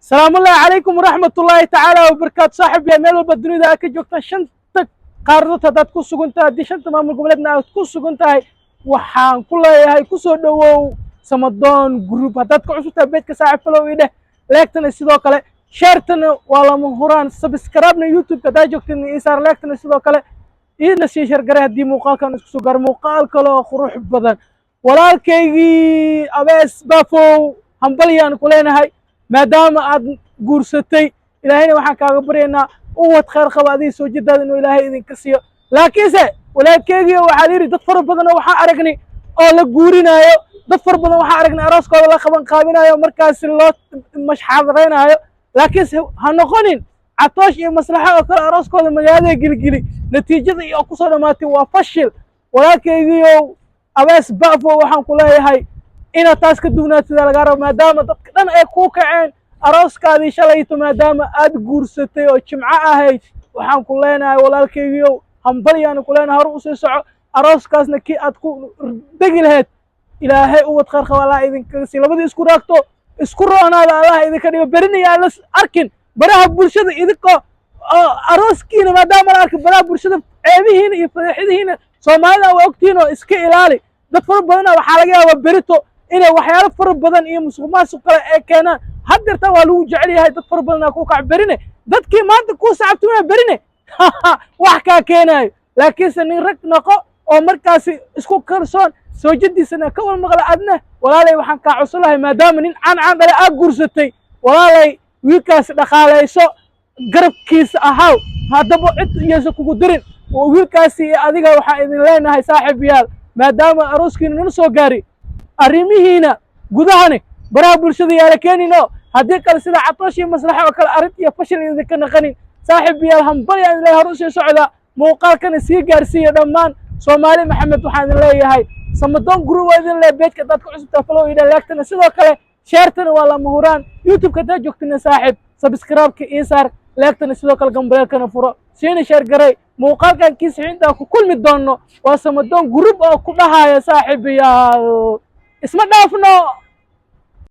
Salaamullaahi calaykum waraxmatullaahi tacaala wabarakaatu. Saaxib yaa, meel walba dunida aad ka joogta, shanta qaaradood haddaad ku sugan tahay, haddii shanta maamul goboleedna aad ku sugan tahay, waxaan ku leeyahay kusoo dhowow Samadoon Group. Haddaad ka cusub tahay page-ka, saaxib, follow ii dheh, like-tana sidoo kale, share-tana waa lama huraan, subscribe-na YouTube-ka haddaad joogtidna ii saar, like-tana sidoo kale iina sii share garay. Haddii muuqaalkan isku soo gaaro, muuqaal kale oo qurux badan, walaalkaygii Abees Bafow, hambalyaan ku leenahay maadaama aad guursatay. Ilaahayna waxaan kaaga baryaynaa uwad khayr qaba adiga soo jedaada inuu Ilaahay idinka siiyo. Laakiinse walaalkeygii, waxaa la yidhi dad fara badan oo waxaan aragnay oo la guurinaayo, dad fara badan waxaan aragnay arooskooda la qaban qaabinayo, markaasi loo mashxadraynaayo. Laakiinse ha noqonin Catoosh iyo Maslaxa oo kale, arooskooda magaalada gelgeli, natiijada iyo kusoo dhammaatay waa fashil. Walaalkaygiiyow Abees Bafo, waxaan ku leeyahay inaad taas ka duwnaatida lagaa rabo, maadaama dadka dhan ay kuu kaceen arooskaadii shalayto, maadaama aad guursatay oo jimco ahayd. Waxaan ku leenahay, walaalkaygiiyow, hambalyaanu ku leenahay, hore usii soco. Arooskaasna kii aad ku degi lahayd, Ilaahay ubad khayr qaba Allah idinkaga sii, labadii isku raagto, isku roonaada Allah idinka dhigo. Berina yaa la arkin baraha bulshada idinkoo arooskiina, maadaama la arkin baraha bulshada ceebihiina iyo fadeexadihiina. Soomaalida waa ogtihiin oo iska ilaali. Dad fara badana waxaa laga yaabaa berito inay waxyaalo fara badan iyo musuq maasuq kale ay keenaan. Haddeertan waa lagu jecel yahay, dad fara badanaa ku kac. Berine dadkii maanta kuu sacabtumaya berine wax kaa keenaayo. Laakiinse nin rag noqo oo markaasi isku kalsoon, soojadiisana ka wal maqla. Adna, walaalay, waxaan kaa cusulahay, maadaama nin caan caan dhale aa guursatay, walaalay, wiilkaasi dhaqaalayso, garabkiisa ahaw, haddaba cid iyaysa kugu dirin wiilkaasi iyo adiga. Waxaan idin leenahay, saaxiib yaal, maadaama arooskiina nala soo gaari, arrimihiina gudahani baraha bulshada yaala keenino. Haddii kale, sida Catoosh iyo Maslaxa oo kale, arrin iyo fashil idinka naqanin. Saaxiib yaal, hambalya idin leeyahay, hor usii socda, muuqaalkana sii gaarsiiya dhammaan Soomaali Maxamed. Waxaan idin leeyahay Samadoon Group waa idin leeyahay. Page-ka haddaad ku cusubtaa, follow idha, like-tana sidoo kale, share-tana waa lama huraan. YouTube-ka haddaad joogtina, saaxiib, subscribe-ka ii saar, like-tana sidoo kale, gambaleelkana furo, siina share garay. Muuqaalkan kii sixintaa ku kulmi doono, waa Samadoon Group oo ku dhahaya, saaxiibayaal, isma dhaafno.